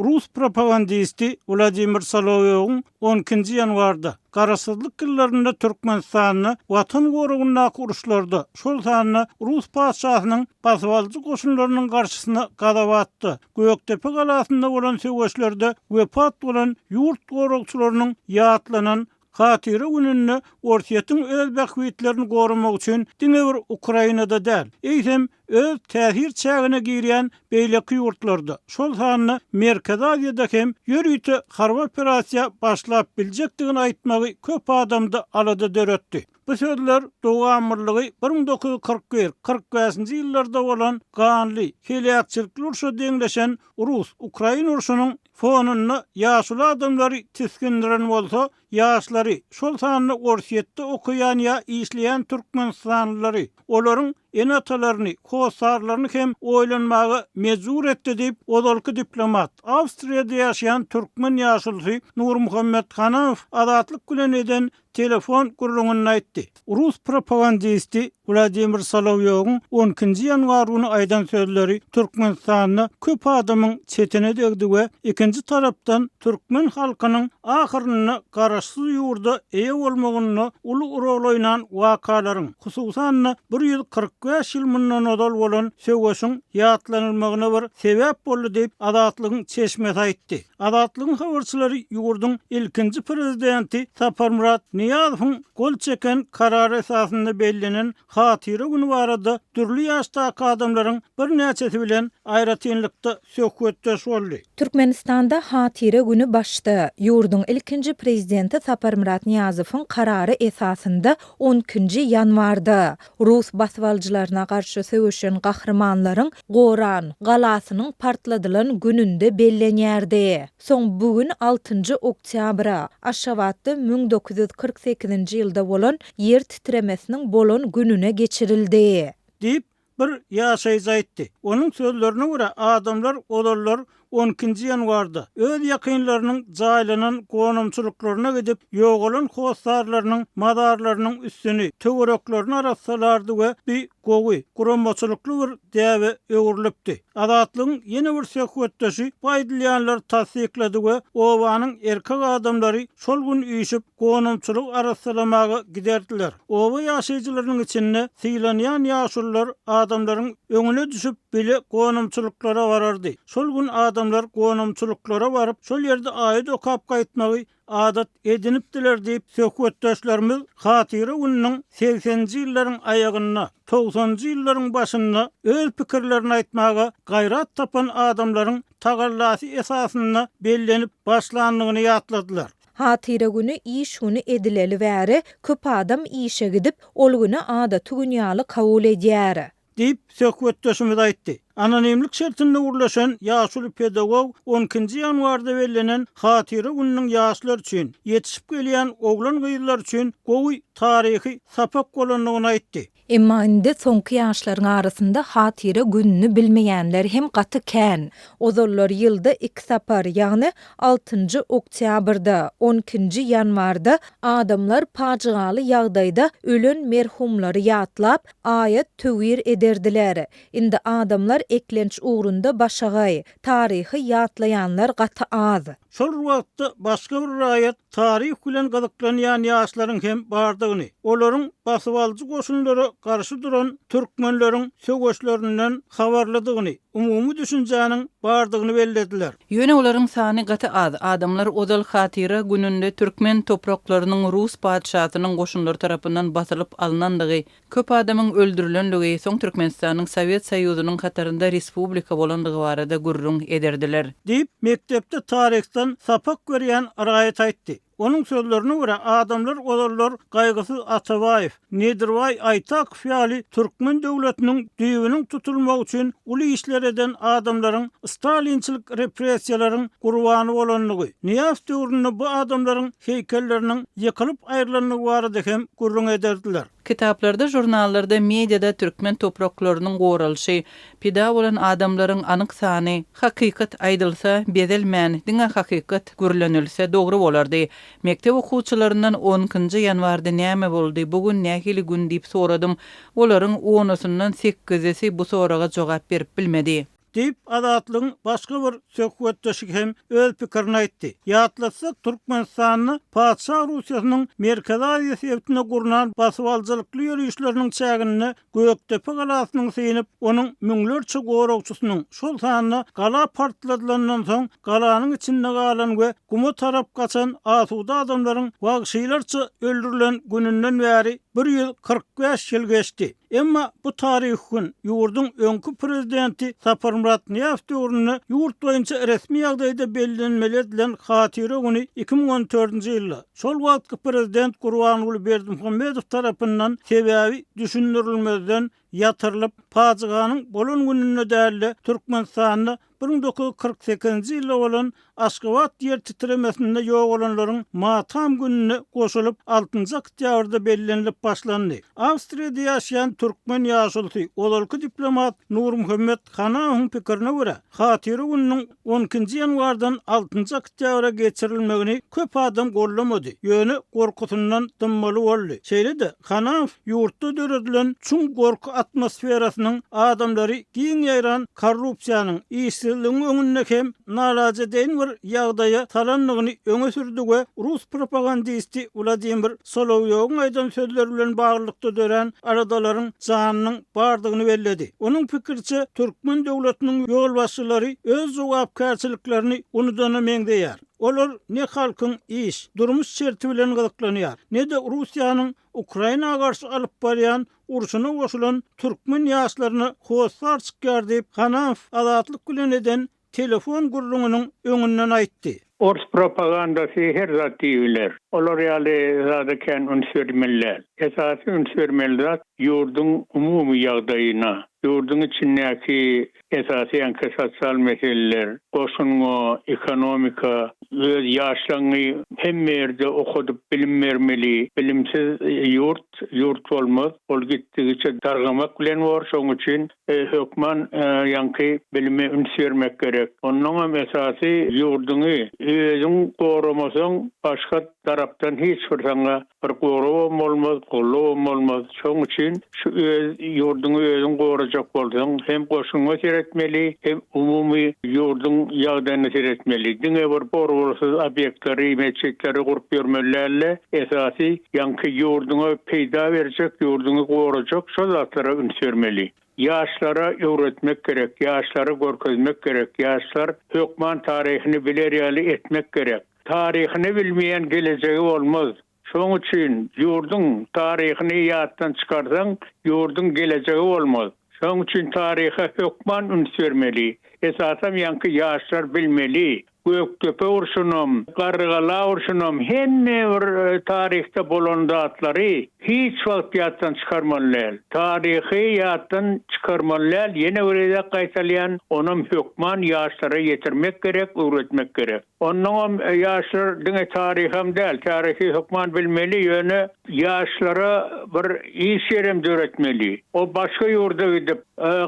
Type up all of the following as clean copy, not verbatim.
Rus propagandisti Wladimir Solowýowyň on ikinji ýanwarda, Garaşsyzlyk ýyllarynda Türkmenistanda Watan goragyndaky uruşlarda, şol sanda rus patyşasynyň basybalyjy goşunlarynyň garşysyna Gazabatda, Gökdepe galasynda bolan söweşlerde wepat bolan ýurt goragçylarynyň ýatlanan Hatyra gününde Orsýetiň öz bähbitlerini goramak üçin diňe bir Ukrainada däl, eýsem, öz täsir çägine girýän beýleki ýurtlarda, şol sanda Merkezi Aziýada hem ýörite harby operasiýa başlap biljekdigini aýtmagy köp adamda alada döretdi. Bu sözler dowamlylygy 1941, 45-nji ýyllarda bolan ganly, heläkçilikli urşa deňleşen rus, ukrain urşunyň fonunda ýaşuly adamlary tisgindiren bolsa, ýaşlary, şol sanda Orsýetde okaýan ýa işleýän türkmenistanlylary, olaryň ene-atalaryny, hossarlaryny hem oýlanmaga mejbur etdi diýip, ozalky diplomat, Awstriýada ýaşaýan türkmen ýaşulusy Nurmuhammet Hanamow Azatlyk bilen eden telefon gürrüňinde aýtdy. Rus propagandisti Wladimir Solowýowyň on ikinji ýanwar güni aýdan sözleri Türkmenistanda köp adamyň çetine degdi we ikinji tarapdan türkmen halkynyň ahyrynda garaşsyz ýurda eýe bolmagynda uly rol oýnan wakalaryň, hususan-da 145 ýyl mundan ozal bolan söweşiň ýatlanylmagyna bir sebäp boldy diýip, Azatlygyň çeşmesi aýtdy. Azatlygyň habarçylary ýurduň ilkinji prezidenti Saparmyrat Nyýazowyň gol çeken karary esasynda bellenen Hatyra güni barada dürli ýaşdaky adamlaryň birnäçesi bilen aýratynlykda söhbetdeş boldy. Türkmenistanda Hatyra güni başda, ýurduň ilkinji prezidenti Saparmyrat Nyýazowyň karary esasynda on ikinji ýanwarda, rus basybalyjylaryna garşy söweşen gahrymanlaryň Goran galasynyň partladylan gününde bellenýärdi. Soň bu gün altynjy oktýabra, Aşgabatda 1948-nji ýylda bolan ýer titremesiniň bolan gününe geçirildi. Diýip, bir ýaşaýjy aýtdy. Onuň sözlerine görä, adamlar ozallar on ikinji ýanwarda öz ýakynlarynyň jaýlanan gonamçylyklaryna gidip, ýogalan hossarlarynyň mazarlarynyň üstüni, töwereklerini arassalardy we bi gowy, guramaçylykly bir däbe öwrülipdi. Azatlygyň ýene bir söhbetdeşi bu aýdylýanlary tassyklady we obanyň erkek adamlary şol gün üýşüp, gonamçylygy arassalamaga giderdiler. Oba ýaşaýjylarynyň içinde sylanýan ýaşulular adamlaryň öňüne düşüp, bile gonamçylyklara barardy. Şol gün adamlar gonamçylyklara baryp, şol ýerde aýat okap gaýtmagy adat edinipdiler diýip, söhbetdeşlerimiz Hatyra gününiň segseninji ýyllaryň aýagynda, togsanynjy ýyllaryň başynda öz pikirlerini aýtmaga gaýrat tapan adamlaryň tagallasy esasynda bellenip başlandygyny ýatladylar. Hatyra güni iş güni edileli bäri köp adam işe gidip, ol güni adaty gün ýaly kabul edýär. Diýip, söhbetdeşimiz aýtdy. Anonimlik şertinde gürleşen ýaşuly pedagog on ikinji ýanwarda bellenen Hatyra gününiň ýaşlar üçin, ýetişip gelýän oglan-gyzlar üçin gowy taryhy sapak bolandygyny aýtdy. Emma indi soňky ýaşlaryň arasynda Hatyra gününi bilmeýänler hem gaty kän. Ozallar ýylda iki sapar, ýagny altynjy oktýabrda, on ikinji ýanwarda adamlar pajygaly ýagdaýda ölen merhumlary ýatlap, Aýat-töwir ederdiler. Indi adamlar eklenç ugrunda başagaý, taryhy ýatlaýanlar gaty az. Şol bir wagtda başga bir raýat taryh bilen gyzyklanýan ýaşlaryň hem bardygyny, olaryň basybalyjy goşunlara garşy duran türkmenleriň söweşlerinden habarlydygyny, umumy düşünjäniň bardygyny bellediler. Ýöne olaryň sany gaty az. Adamlar ozal Hatyra gününde türkmen topraklarynyň rus patyşasynyň goşunlary tarapyndan basylyp alnandygy, köp adamyň öldürilenligi, soň Türkmenistanyň Sowet Soýuzynyň hatarynda respublika bolandygy barada gürrüň ederdiler. Diýip, mekdepde taryhdan sapak berýän raýat aýtdy. Onuň sözlerine görä, adamlar ozallar Gaýgysyz Atabaýew, Nedirbaý Aýtakow ýaly türkmen döwletiniň düýbüniň tutulmagy üçin uly işler eden adamlaryň stalinçilik repressiýalaryň gurbany bolandygy, Nyýazow döwründe bu adamlaryň heýkelleriniň ýykylyp aýrylandygy barada hem gürrüň ederdiler. Kitaplarda, žurnallarda, mediada türkmen topraklarynyň goralyşy, pida bolan adamlaryň anyk sany, hakykat aýdylsa, bezelmän, diňe hakykat gürlenilse dogry bolardy. Mekdep okuwçylaryndan on ikinji ýanwarda näme boldy, bu gün nähili gün diýip soradym. Olaryň onusyndan sekizisi bu soraga jogap berip bilmedi. Diýip, Azatlygyň başga bir söhbetdeşi hem öz pikirini aýtdy. Ýatlatsak, Türkmenistanda patyşa Russiýasynyň Merkezi Aziýa sebitine gurnan basybalyjylykly ýörişleriniň çäginde Gökdepe galasynyň synyp, onuň müňlerçe goragçysynyň, şol sanda gala partladylandan soň galanyň içinde galan we guma tarap gaçan asuda adamlaryň wagşylarça öldürilen gününden bäri 145 ýyl geçdi. Emma bu taryhy gün ýurduň öňki prezidenti Saparmyrat Nyýazow döwründe ýurt boýunça resmi ýagdaýda bellenmeli edilen Hatyra güni 2014-nji ýylda, şol wagtky prezident Gurbanguly Berdimuhamedow tarapyndan sebäbi düşündirilmezden ýatyrylyp, pajyganyň bolan gününde däl-de, Türkmenistanda 1948-nji ýylda bolan Aşgabat ýer titremesinde ýogalanlaryň matam gününe goşulyp, altynjy oktýabrda bellenilip başlandy. Awstriýada ýaşaýan türkmen ýaşulusy, ozalky diplomat Nurmuhammet Hanawyň pikirine görä, Hatyra gününiň on ikinji ýanwardan altynjy oktýabra geçirilmegini köp adam gollamady, ýöne gorkusyndan dymmaly boldy. Şeýle-de, Hanaw ýurtda döredilen çuň gorky atmosferasynyň adamlary giň ýaýran korrupsiýanyň, işsizligiň öňünde hem nalajedeýin bir ýagdaýa salandygyny öňe sürdi we rus propagandisti Wladimir Solowýowyň aýdan sözleri bilen baglylykda dörän aladalaryň janynyň bardygyny belledi. Onuň pikiriçe, türkmen döwletiniň ýolbaşçylary öz jogapkärçiliklerini unudana meňzeýär. Olar ne halkyň iş, durmuş şerti bilen gyzyklanýar, ne-de Russiýanyň Ukraina garşy alyp barýan urşuna goşulan türkmen ýaşlaryna hossar çykýar diýip, Hanamow Azatlyk bilen eden telefon gürrüňiniň öňünden aýtdy. Ors propagandasy her zat diýibiler. Olar ýaly zada kän üns bermeli däl. Esasy üns bermeli zat ýurduň umumy ýagdaýyna, ýurduň içindäki Esasy ýaňky sosial meseleler, goşunga, ekonomika, öz ýaşlaňy hemme ýerde okadyp bilim bermeli, bilimsiz ýurt, ýurt bolmaz, ol gitdigiçe dargamak bilen bor, şoň üçin hökman ýaňky bilime üns bermek gerek. Onnoňam esasy ýurduňy özüň goramasaň başga tarapdan hiç bir saňa Bir goragam bolmaz, gollagam bolmaz. Şoň üçin şu öz ýurduňy özüň gorajak bolsaň, hem goşunyňa seretmeli, hem umumy ýurduň ýagdaýyna seretmeli. Diňe bir goragsyz obýektleri, metjitleri gurup ýörmeli däl-de, esasy ýaňky ýurduňa peýda berjek, ýurduňy gorajak şo zatlara üns bermeli. Ýaşlara öwretmek gerek, ýaşlara görkezmek gerek, ýaşlar hökman taryhyny biler ýaly etmek gerek. Taryhyny bilmeýän gelejegi bolmaz. Şoň üçin ýurduň taryhyny ýatdan çykarsaň, ýurduň gelejegi bolmaz. Şoň üçin taryha hökman üns bermeli. Esasam ýaňky ýaşlar bilmeli. Gökdepe urşunam, Garrygala urşunam hemme bir taryhda bolan zatlary hiç wagt ýatdan çykarmaly däl. Taryhy ýatdan çykarmaly däl, ýene bir gezek gaýtalýan, onam hökman ýaşlara ýetirmek gerek, öwretmek gerek. Onnoňam ýaşlar diňe taryham däl, taryhy hökman bilmeli, ýöne ýaşlara bir iş ýerem döretmeli. O başga ýurda gidip,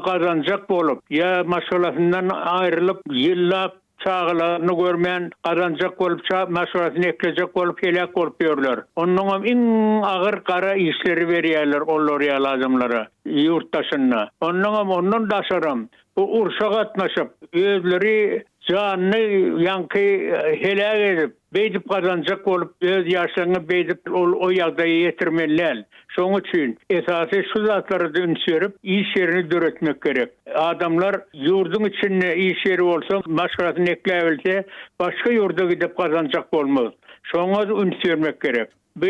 gazanjak bolup, ýa maşgalasyndan aýrylyp, ýyllap çagalaryny görmän gazanjak bolup, maşgalasyny eklejek bolup heläk bolup ýörler. Onnoňam iň agyr gara işleri berýärler olar ýaly adamlara ýurt daşynda. Onnoňam ondan daşaram bu urşa gatnaşyp, özleri Janyny ýaňky heläk edip, beýdip gazanjak bolup, öz ýaşlaryňy beýdip ol o ýagdaýa ýetirmeli däl. Şoň üçin esasy şu zatlara-da üns berip, iş ýerini döretmek gerek. Adamlar ýurduň içinde iş ýeri bolsa, maşgalasyny ekläbilse, başga ýurda gidip gazanjak bolmaz. Şoňa üns bermek gerek. Bu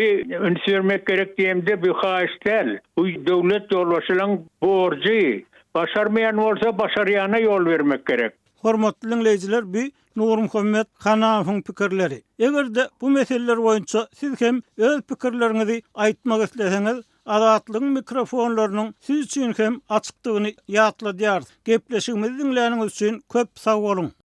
üns bermek gerek diýemde bu haýyş däl. Bu döwlet ýolbaşçylaryň borjy. Başarmaýan bolsa başarýana ýol bermek gerek. Hormatly diňleýjiler bu Nurmuhammet Hanamowyň pikirleri. Eger-de bu meseleler boýunça siz hem öz pikirleriňizi aýtmak isleseňiz Azatlygyň mikrofonlarynyň siz üçin hem açykdygyny ýatladýarys. Gepleşigimizi diňläniňiz üçin köp sag boluň!